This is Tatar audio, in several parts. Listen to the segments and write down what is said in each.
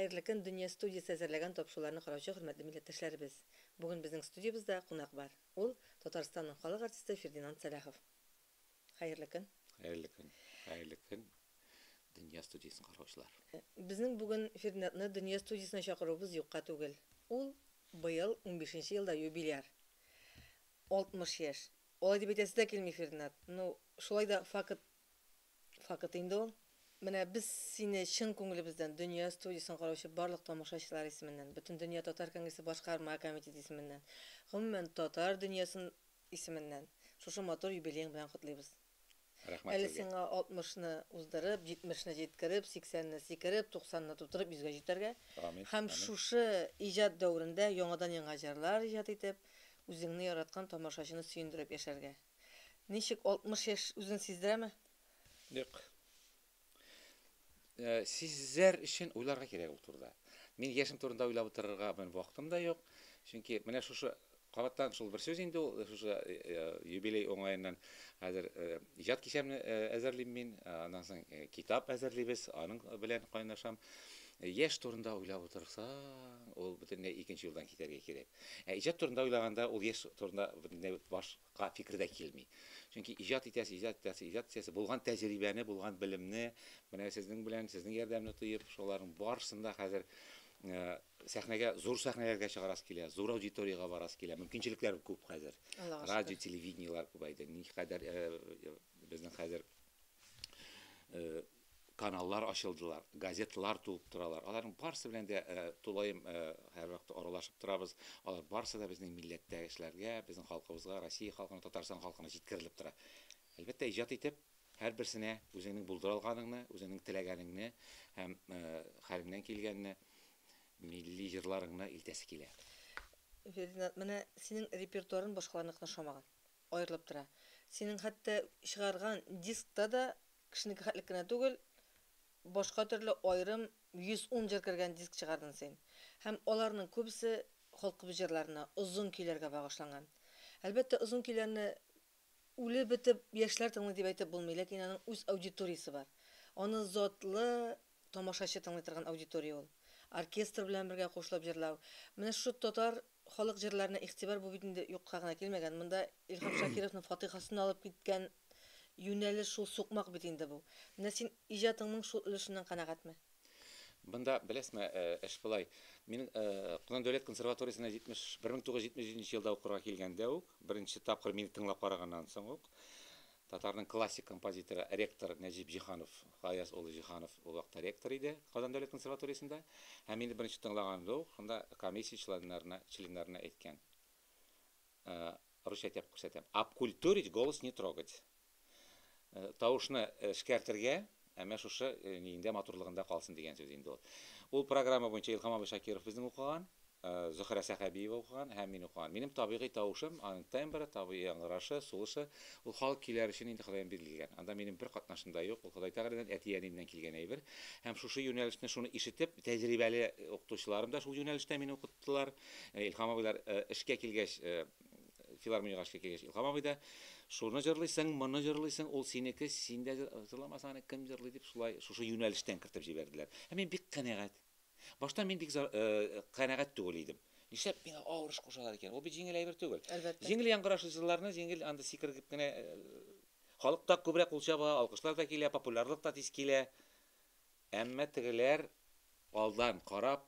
Хәерле көн, Дөнья студиясе әзерләгән тапшыруларны караучы хөрмәтле милләттәшләребез! Бүген безнең студиябездә кунак бар. Ул, Татарстанның халык артисты Фердинанд Сәлахов. Хәерле көн! Хәерле көн! Хәерле көн, Дөнья студиясен караучылар! Безнең бүген Фердинандны Дөнья студиясенә чакыруыбыз юкка түгел. Ул быел унбишенче елда юбиляр. 60 яшь. Алай дип әйтәсе дә килми, Фердинанд. Ну, шулай да факт Факт инде ул. Менә без сине чын күңелебездән Дөнья студиясен караучы барлык тамашачылар исеменнән, Бөтендөнья татар конгрессы башкарма комитеты исеменнән, гомумән, татар дөньясын исеменнән шушы матур юбилеең белән котлыйбыз. Рәхмәт Әле сезгә. сиңа алтмышны уздырып, җитмешне җиткереп, сиксәнне сикереп, туксанны тутырып, йөзгә җитәргә Амин, һәм амин. шушы иҗат дәверендә яңадан-яңа җырлар иҗат итеп, үзеңне яраткан тамашачыны сөендереп яшәргә. Ничек 60 яшь үзен сиздерәме? Юк. Сизәр өчен уйларга кирәк ул турыда. Мин яшем турында уйлап утырырга минем вакытым да юк. Чөнки менә шушы кабаттан шул бер сүз инде ул, шушы юбилей уңаеннан хәзер иҗат кичәмне әзерлим мин, аннан соң китап әзерлибез, аның белән кайнашам. Яшь турында уйлап утырсаң, ул бөтенләй икенче юлдан китәргә кирәк. Ә иҗат турында уйлаганда, ул яшь турында бөтенләй баш Ка фикер дә килми. Чөнки иҗат итәсе, иҗат итәсе, иҗат итәсе, булган тәҗрибәне, булган белемне, менә сезнең белән, сезнең ярдәмне тоеп, шуларның барысын да хәзер сәхнәгә, зур сәхнәләргә чыгарасы килә, зур аудиториягә барасы килә. Мөмкинчелекләр күп хәзер. Аллага Радио, шөкер. телевидениеләр күбәйде. Никадәр безнең хәзер каналлар ачылдылар, газеталар туып торалар. Аларның барысы белән дә тулаем һәрвакыт аралашып торабыз. Алар барысы да безнең милләттәшләргә, безнең халкыбызга, Россия халкына, Татарстан халкына җиткерелеп тора. Әлбәттә, иҗат итеп, һәрберсенә үзеңнең булдыра алганыңны, үзеңнең теләгәнеңне һәм хәлеңнән килгәнне, милли җырларыңны илтәсе килә. Фердинанд, менә синең репертуарың башкаларныкына ошамаган, аерылып тора. Синең хәтта чыгарган дискта да Кешенеке хәтлек кенә түгел, башка төрле аерым 110 җыр кергән диск чыгардың син. Һәм аларның күбесе халкыбыз җырларына, озын көйләргә багышланган. Әлбәттә, озын көйләрне үлеп бетеп яшьләр тыңлый дип әйтеп булмый, ләкин аның үз аудиториясе бар. Аны затлы тамашачы тыңлый торган аудитория ул. Оркестр белән бергә кушылып җырлау. Менә шушы татар халык җырларына игътибар бу бит инде юкка гына килмәгән. Монда Илһам Шакировның фатыйхасын алып киткән юнәлеш шул сукмак бит инде бу. Менә син иҗатыңның шул өлешеннән канәгатьме? Монда, беләсезме, эш болай. Мин Казан дәүләт консерваториясенә 70, 1977 елда укырга килгәндә үк, беренче тапкыр мине тыңлап караганнан соң ук, татарның классик композиторы, ректор Нәҗип Җиһанов, Гаяз улы Җиһанов ул вакытта ректор иде Казан дәүләт консерваториясендә. Һәм мине беренче тыңлаганда ук, шунда комиссия членнарына, членнарына әйткән. Русча әйтеп күрсәтәм. Обкультурить голос не трогать. Тавышны эшкәртергә, әмма шушы ниендә матурлыгында калсын дигән сүз инде ул. Ул программа буенча Илһам абый Шакиров безнең укыган, Зөһрә Сәхәбиева укыган һәм мин укыган. Минем табигый тавышым, аның тембры, табигый яңгырашы, сулышы, ул халык көйләре өчен инде Ходаем бирелгән. Анда минем бер катнашым да юк, ул Ходай Тәгаләдән, әти-әниемнән килгән әйбер. Һәм шушы юнәлешне шуны ишетеп, тәҗрибәле укытучыларым да шул юнәлештә мине укыттылар. Илһам абыйлар эшкә килгәч, филармониягә эшкә килгәч, Илһам абый да, шуны җырлыйсың, моны җырлыйсың, ул синеке, син дә җырламасаң, аны кем җырлый дип, шулай шушы юнәлештән кертеп җибәрделәр. Һәм мин бик канәгать. Башта мин бик канәгать түгел идем. Нишләп миңа авыр эш кушалар икән? Ул бит җиңел әйбер түгел. Әлбәттә. Җиңел яңгырашлы җырларны җиңел анда сикереп кенә халык та күбрәк кул чаба, алкышлар да килә, популярлык та тиз килә. Әмма тегеләр алдан карап,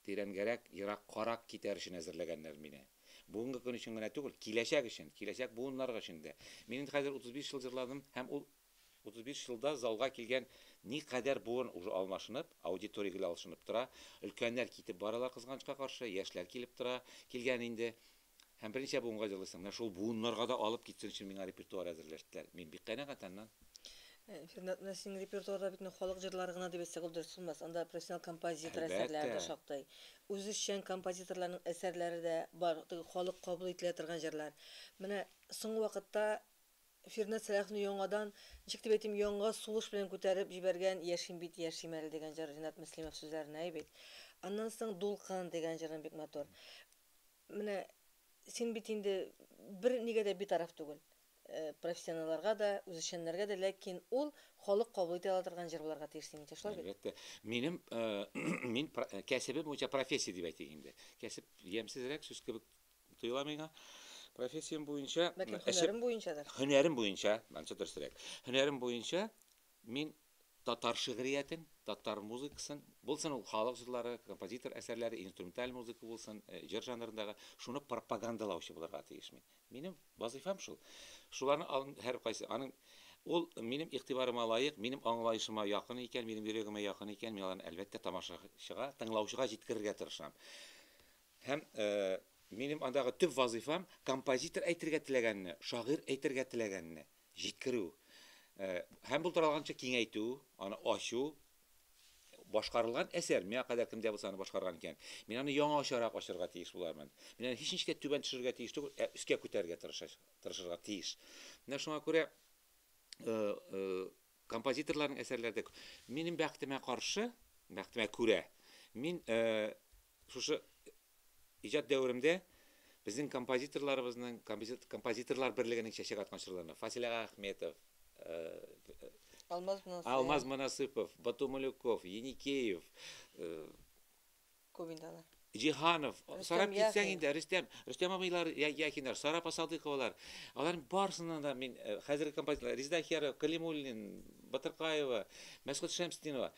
тирәнгәрәк, ераккарак китәр өчен әзерләгәннәр мине. Бүгенге көн өчен генә түгел, киләчәк өчен, киләчәк буыннарга өчен дә. Мин инде хәзер 35 ел җырладым һәм ул 35 елда залга килгән никадәр буын уже алмашынып, аудитория гел алышынып тора. Өлкәннәр китеп баралар, кызганычка каршы, яшьләр килеп тора, килгән инде. Һәм берничә буынга җырлыйсың. Менә шул буыннарга да алып китсен өчен миңа репертуар әзерләштеләр. Мин бик канәгать аннан. Фернат, менә синең репертуарда бит инде халык җырлары гына дип әйтсәк, ул дөрес булмас. Анда профессионал композитор әсәрләре дә Әлбәттә. шактый. Үзешчән композиторларның әсәрләре дә бар, теге халык кабул ителә торган җырлар. Менә соңгы вакытта Фернат Сәлаховны яңадан, ничек дип әйтим, яңа сулыш белән күтәреп җибәргән Яшим бит, яшим әле дигән җыр Ренат Мөслимов сүзләренә бит. Аннан соң Дулкын дигән җырың бик матур. Менә син бит инде бер нигә дә битараф түгел. Профессионалларга да, үзешчәннәргә дә, ләкин ул халык кабул итә ала торган җыр булырга тиеш синеңчә, шулай бит? Әлбәттә. Минем, Мин кәсебем буенча, профессия дип әйтик инде. Кәсеп ямьсезрәк сүз кебек тоела миңа. Профессиям буенча, Бәлки һөнәрем буенчадыр. Һөнәрем буенча, ансы дөресрәк. Һөнәрем буенча мин татар шигъриятен, татар музыкасын, булсын ул халык җырлары, композитор әсәрләре, инструменталь музыка булсын, җыр жанрындагы, шуны пропагандалаучы булырга тиеш мин. Минем вазыйфам шул. Шуларны һәркайсы аның ул минем игътибарыма лаек, минем аңлаешыма якын икән, минем йөрәгемә якын икән, мин аларны әлбәттә тамашачыга, тыңлаучыга җиткерергә тырышам. Һәм минем андагы төп вазыйфам композитор әйтергә теләгәнне, шагыйрь әйтергә теләгәнне җиткерү. Һәм булдыра алганча киңәйтү, аны ачу, башкарылган әсәр, миңа кадәр кем дә булса аны башкарган икән, мин аны яңачарак ачырга тиеш булармын. Мин аны һич ничек тә түбән төшерергә тиеш түгел, ә өскә күтәрергә тырышырга тиеш. Менә шуңа күрә композиторларның әсәрләре дә минем бәхетемә каршы, бәхетемә күрә, мин шушы иҗат дәверемдә безнең композиторларыбызның, композиторлар берлегенең чәчәк аткан чорларында Фасил ага Ахметов, Алмаз Монасыпов, Алмаз Монасыпов, Бату Малюков, Еникеев, күп инде алар. Җиһанов, Рөстәм сарап китсәң Яхин. инде, Рөстәм, Рөстәм абыйлар, Яхиннар, Сара апа Садыйковалар, аларның барысыннан да мин хәзерге композиторлар, Резеда Ахиярова, Калимуллин, Батыркаева, Мәсгут Шәмсетдинова,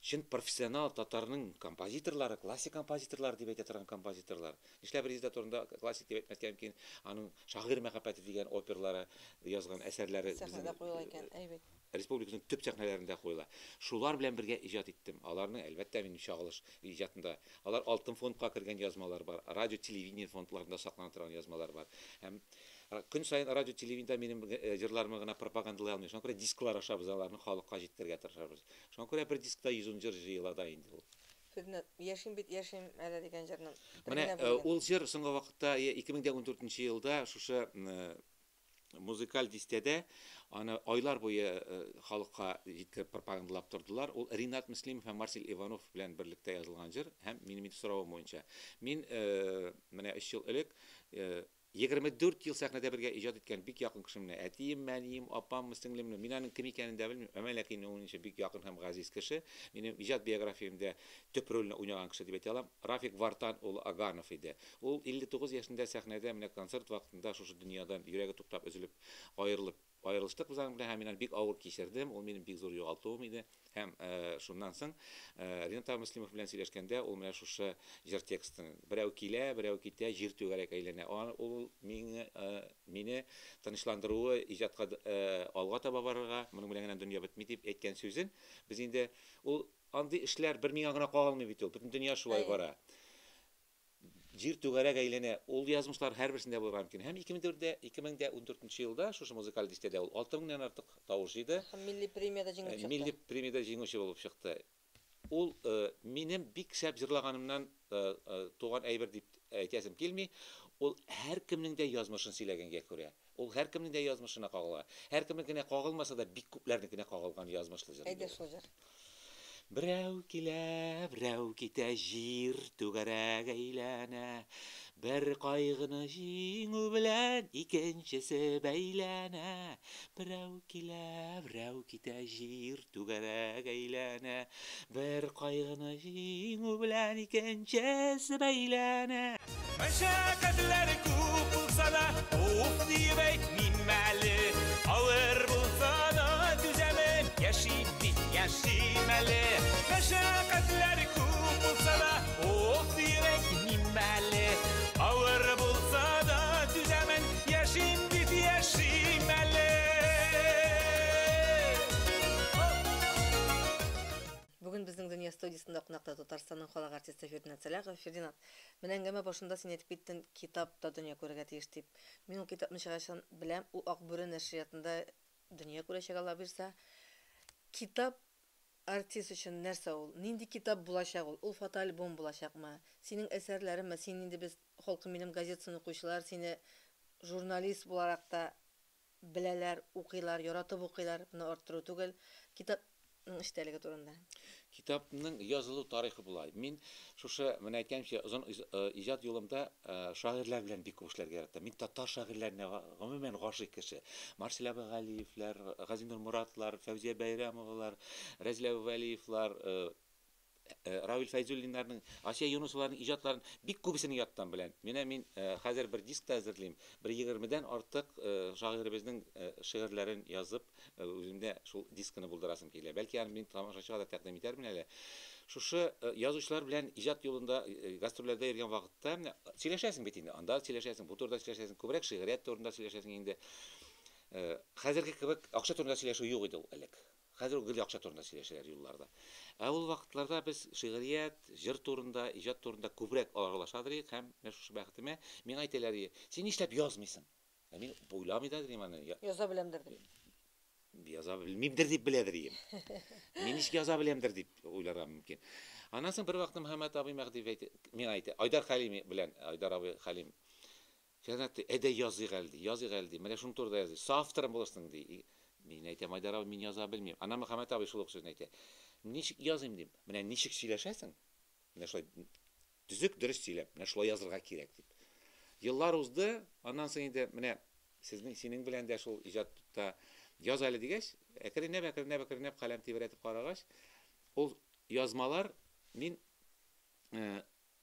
чын профессионал татарның композиторлары, классик композиторлар дип әйтә торган композиторлар. Нишләп Резеда турында классик дип әйтмәскә мөмкин? Аның Шагыйрь мәхәббәте дигән опералары, язган әсәрләре сәхнәдә куела икән, әйбәт. Республиканың төп сәхнәләрендә куела. Шулар белән бергә иҗат иттем. Аларның, әлбәттә, минем чагылыш иҗатында. Алар алтын фондка кергән язмалар бар, радио, телевидение фондларында саклана торган язмалар бар. Һәм көн саен радио, телевидениедә минем җырларымны гына пропагандалый алмыйм. Шуңа күрә дисклар аша без аларны халыкка җиткерергә тырышабыз. Шуңа күрә бер дискта 110 җыр җыела да инде ул. Фердинанд, яшим бит, яшим әле дигән җырның бер Менә генә бүлеген. ул җыр соңгы вакытта 2014 елда шушы музыкаль дистәдә аны айлар буе халыкка җиткереп пропагандалап тордылар. Ул Ринат Мөслимов һәм Марсель Иванов белән берлектә язылган җыр һәм минем инде соравым буенча. Мин менә 3 ел элек 24 ел сәхнәдә бергә иҗат иткән бик якын кешемне, әтием, әнием, апам, сеңлемне, мин аның кем икәнен дә белмим, әмма ләкин ул инде бик якын һәм газиз кеше, минем иҗат биографиямдә төп рольне уйнаган кеше дип әйтә алам, Рафик Вартан улы Аганов иде. Ул 59 яшендә сәхнәдә менә концерт вакытында шушы дөньядан йөрәге туктап өзелеп аерылып аерылыштык без аның белән, һәм мин аны бик авыр кичердем, ул минем бик зур югалтуым иде. Һәм шуннан соң Ринат абый Мөслимов белән сөйләшкәндә ул менә шушы җыр текстын берәү килә, берәү китә, җир түгәрәк әйләнә. Ул мине тынычландыруы, иҗатка алга таба барырга, моның белән генә дөнья бетми дип әйткән сүзен без инде ул андый эшләр бер миңа гына кагылмый бит ул, бөтен дөнья шулай бара. Җир түгәрәк әйләнә, ул язмышлар һәрберсендә булырга мөмкин. Һәм 2014 елда шушы музыкаль дистәдә ул 6000-нән артык тавыш җыйды. Һәм милли премиядә җиңүче чыкты. Милли премиядә җиңүче булып чыкты. Ул минем бик шәп җырлаганымнан туган әйбер дип әйтәсем килми. Ул һәркемнең дә язмышын сөйләгәнгә күрә. Ул һәркемнең дә язмышына кагыла. Һәркемнекенә кагылмаса да бик күпләрнекенә кагылган язмышлы җыр. Әйдә шул җыр. Берәү килә, берәү китә, җир түгәрәк әйләнә. Бер кайгыны җиңү белән икенчесе бәйләнә. Берәү килә, берәү китә, җир түгәрәк әйләнә. Бер кайгыны җиңү белән икенчесе бәйләнә. Мәшәкатьләр күп булса да, уф диеп әйтмим әле. Авыр булса да түзәмен, яшим бит, яшим әле. Мәшәкатьләр күп булса да, уф диеп әйтмим әле. Авыр булса да түзәмен, яшим бит, яшим әле. Бүген безнең Дөнья студиясендә кунакта Татарстанның халык артисты Фердинанд Сәлахов. Фердинанд, менә әңгәмә башында син әйтеп киттең, китап та дөнья күрергә тиеш дип. Мин ул китапны чыгачагын беләм, ул Ак бүре нәшриятында дөнья күрәчәк, Алла бирсә. Китап артист өчен нәрсә ул? Нинди китап булачак ул? Ул фотоальбом булачакмы? Синең әсәрләреңме? Син инде без Халкым минем газетасын укучылар сине журналист буларак та беләләр, укыйлар, яратып укыйлар. Моны арттыру түгел. Китапның эчтәлеге турында. Китапның язылу тарихы була. Мин шушы, менә әйткәнемчә, озын иҗат юлымда шагыйрьләр белән бик күп эшләргә яраттым. Мин татар шагыйрьләренә гомумән гашыйк кеше. Марсель абый Галиевләр, Газинур Моратлар, Фәүзия Бәйрәмовалар, Рәзилә Вәлиевлар, Равил Фәйзуллиннарның, Асия Юнусоваларның иҗатларын бик күбесен яттан беләм. Менә мин хәзер бер диск та әзерлим. Бер 20дән артык шагыйребезнең шигырьләрен язып, үземдә шул дискны булдырасым килә. Бәлки аны мин тамашачыга да тәкъдим итәрмен әле. Шушы язучылар белән иҗат юлында гастрольләрдә йөргән вакытта менә сөйләшәсең бит инде. Анда сөйләшәсең, бу турыда сөйләшәсең, күбрәк шигърият турында сөйләшәсең инде. Хәзерге кебек акча турында сөйләшү юк иде ул элек. Хәзер ул гел акча турында сөйләшәләр юлларда. Ә ул вакытларда без шигърият, җыр турында, иҗат турында күбрәк аралашадыр идек һәм менә шушы бәхетемә миңа әйтәләр иде, син нишләп язмыйсың? Ә мин уйламый да идем аны. Яза беләмдер дип. Яза белмимдер дип беләдер идем. Мин ничек яза беләмдер дип уйларга мөмкин. Аннан соң бер вакытны Мөхәммәт абый Мәһдиев әйтте, миңа әйтте, Айдар Хәлим белән, Айдар абый Хәлим. Фернат, ди, әйдә языйк әле, ди, языйк әле, ди, менә шуның турында языйк, соавторым булырсың, ди. Мин әйтәм, Айдар абый, мин яза белмим. Аннан Мөхәммәт абый шул ук сүзне әйтә. Ничек языйм, дим. Менә ничек сөйләшәсең, менә шулай төзек, дөрес сөйләп, менә шулай язырга кирәк, дип. Еллар узды, аннан соң инде менә сезнең, синең белән дә шул иҗатта яз әле дигәч, әкренләп, әкренләп, әкренләп каләм тибрәтеп карагач, ул язмалар мин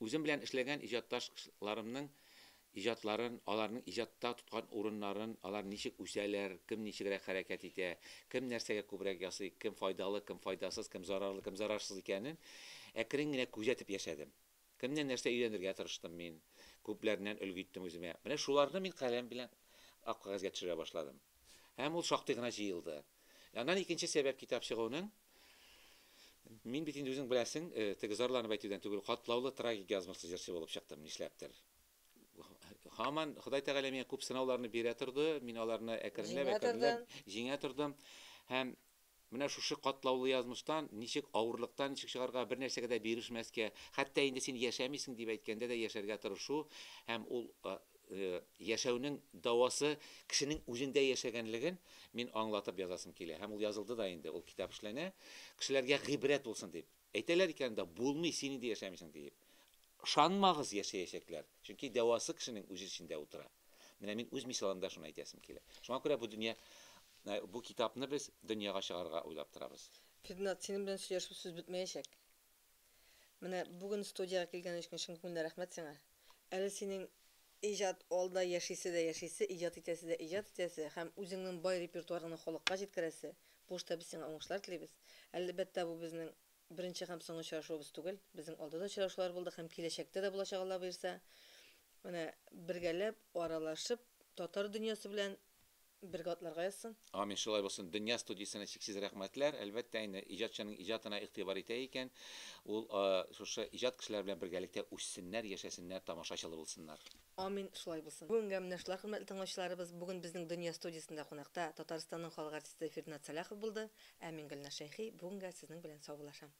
үзем белән эшләгән иҗатташларымның иҗатларын, аларның иҗатта тоткан урыннарын, алар ничек үсәләр, кем ничегрәк хәрәкәт итә, кем нәрсәгә күбрәк ясый, кем файдалы, кем файдасыз, кем зарарлы, кем зарарсыз икәнен әкрен генә күзәтеп яшәдем. Кемнән нәрсә өйрәнергә тырыштым мин, күпләреннән өлге иттем үземә. Менә шуларны мин каләм белән ак кәгазьгә төшерә башладым. Һәм ул шактый гына җыелды. Аннан икенче сәбәп китап чыгуның, мин бит инде үзең беләсең, теге зарланып әйтүдән түгел, катлаулы трагик язмышлы җырчы булып чыктым, нишләптер. Һаман Ходай Тәгалә миңа күп сынауларны бирә торды, мин аларны әкренләп, әкренләп җиңә тордым. Һәм менә шушы катлаулы язмыштан ничек авырлыктан ничек чыгарга, бер нәрсәгә дә бирешмәскә, хәтта инде син яшәмисең дип әйткәндә дә яшәргә тырышу һәм ул яшәүнең дәвасы кешенең үзендә яшәгәнлеген мин аңлатып язасым килә. Һәм ул язылды да инде, ул китап эшләнә. Кешеләргә гыйбрәт булсын дип. Әйтәләр икән дә, булмый, син инде яшәмисең диеп. Ышанмагыз, яшәячәкләр. Чөнки дәвасы кешенең үз эчендә утыра. Менә мин үз мисалымда шуны әйтәсем килә. Шуңа күрә бу дөнья, бу китапны без дөньяга чыгарырга уйлап торабыз. Фердинат, синең белән сөйләшеп сүз бетмәячәк. Менә бүген студиягә килгән өчен чын күңелдән рәхмәт сиңа. Әле синең иҗат алда яшисе дә яшисе, иҗат итәсе дә иҗат итәсе һәм үзеңнең бай репертуарыңны халыкка җиткерәсе. Бу эштә без сиңа уңышлар телибез. Әлбәттә, бу безнең беренче һәм соңгы очрашуыбыз түгел. Безнең алда да очрашулар булды һәм киләчәктә дә булачак, Алла боерса. Менә бергәләп, аралашып, татар дөньясы белән бергә атларга язсын. Амин, шулай булсын. Дөнья студиясенә чиксез рәхмәтләр. Әлбәттә, инде иҗатчының иҗатына игътибар итә икән, ул шушы иҗат кешеләре белән бергәлектә үссеннәр, яшәсеннәр, тамашачылы булсыннар. Амин, шулай булсын. Бүгенгә менә шулар, хөрмәтле тыңлаучыларыбыз. Бүген безнең Дөнья студиясендә кунакта Татарстанның халык артисты Фердинат Сәлахов булды. Ә мин Гөлназ Шәйхи бүгенгә сезнең белән саубуллашам.